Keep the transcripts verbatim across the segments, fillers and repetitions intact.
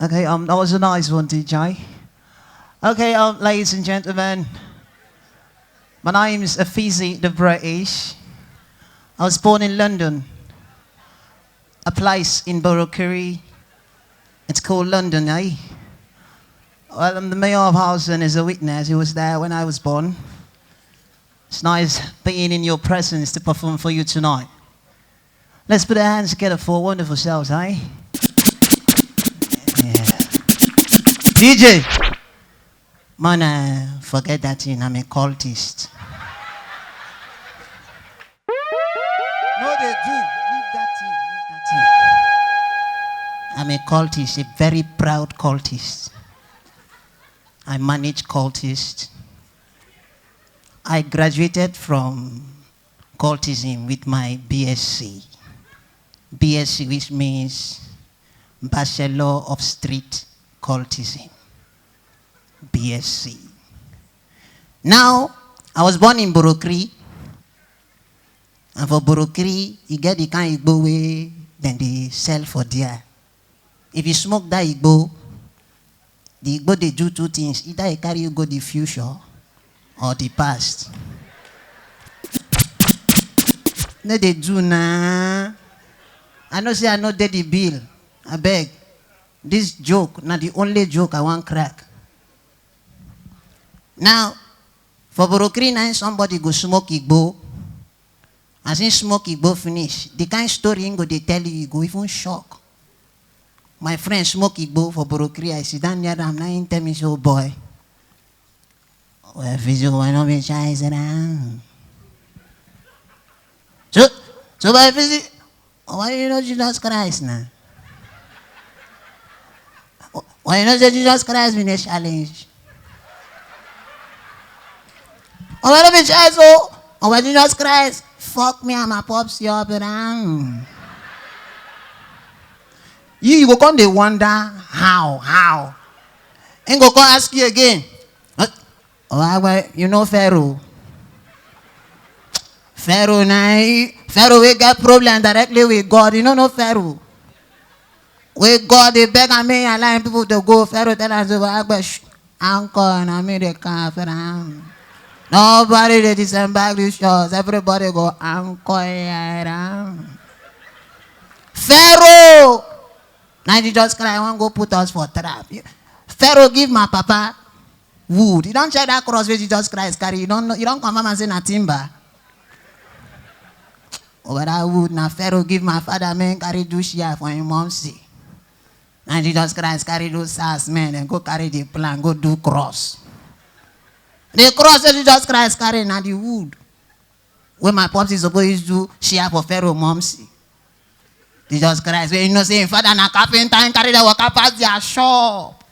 Okay, um, that was a nice one, D J. Okay, um, ladies and gentlemen, my name is Efizi the British. I was born in London, a place in Borokiri. It's called London, eh? Well, um, the mayor of Houston is a witness. He was there when I was born. It's nice being in your presence to perform for you tonight. Let's put our hands together for wonderful selves, eh? Yeah. D J, man, uh, forget that thing. I'm a cultist. No, they do. Leave that thing. Leave that thing. I'm a cultist, a very proud cultist. I manage cultists. I graduated from cultism with my B S C. B S C, which means Bachelor of Street Cultism. B S C. Now, I was born in Borokri, and for Borokri, you get the kind Igbo way, then they sell for there. If you smoke that Igbo, the Igbo they do two things. Either it carry you go the future or the past. No, they do na. I know say I know dey the bill. I beg. This joke, na the only joke I want crack. Now, for Borokri, na somebody go smoke Igbo. As he smoke Igbo finish, the kind story he go dey tell you, you go even shock. My friend smoke Igbo for Borokri. I sit down near am. Now he tell me, say, "Oh boy, well, Fizi, why not be shy?" I said, "Ah." So, so by Fizi, why you know Jesus Christ now? Why you know say Jesus Christ been a challenge? Oh, why not be shy? So, oh, why Jesus Christ fuck me and my pops you up and down? You, you go come dey wonder how, how. And go come ask you again. What? Oh, I, well, you know Pharaoh. Pharaoh na he- Pharaoh we get problem directly with God. You know, no Pharaoh. We God they beg and me allow people to go. Pharaoh tell us over Agbash. Anchor and I mean they can't fit am. Nobody they disembark these shores. Everybody go anchor here. Pharaoh. Now Jesus Christ won't go put us for trap. Pharaoh give my papa wood. You don't check that cross where Jesus Christ carry. You don't know. You don't come and say na timber. Over that wood, now Pharaoh give my father man carry do share for him mom see. Now Jesus Christ carry those sass men and go carry the plan, go do cross. The cross that Jesus Christ carry now the wood. When my pops is supposed to share for Pharaoh mom see. Jesus Christ, when you know say him father na carpenter and carry the worker pass their shop.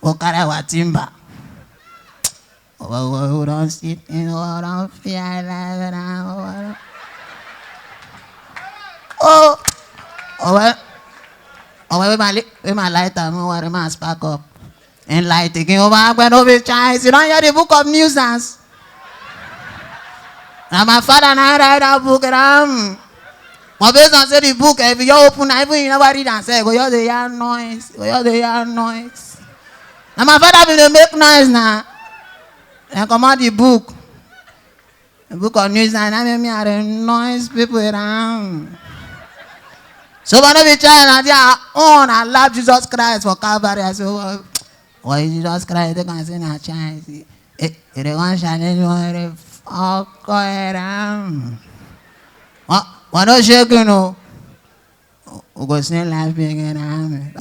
Go carry our timber. Oh, oh, oh, don't sit in, oh, don't fear, oh, oh, oh, oh, oh, oh, oh, oh, my, li- oh, my lighter, no worry, my spark up. And light again, oh, my, no be chance. You don't hear the book of nuisance. Now my father now write that book around. My based on say the book, if you open, I even you never read and say, go you the hear noise, go you the hear noise. Now my father been dey make noise now. And come out the book. The book of news now, I mean me are the noise people around. So when I be trying and their own, I love Jesus Christ for Calvary. I say, oh, why Jesus Christ? They can say na chance. Eh, eh, they want challenge one. They fuck around. What? What not shaking? No. We go send life again. Amen.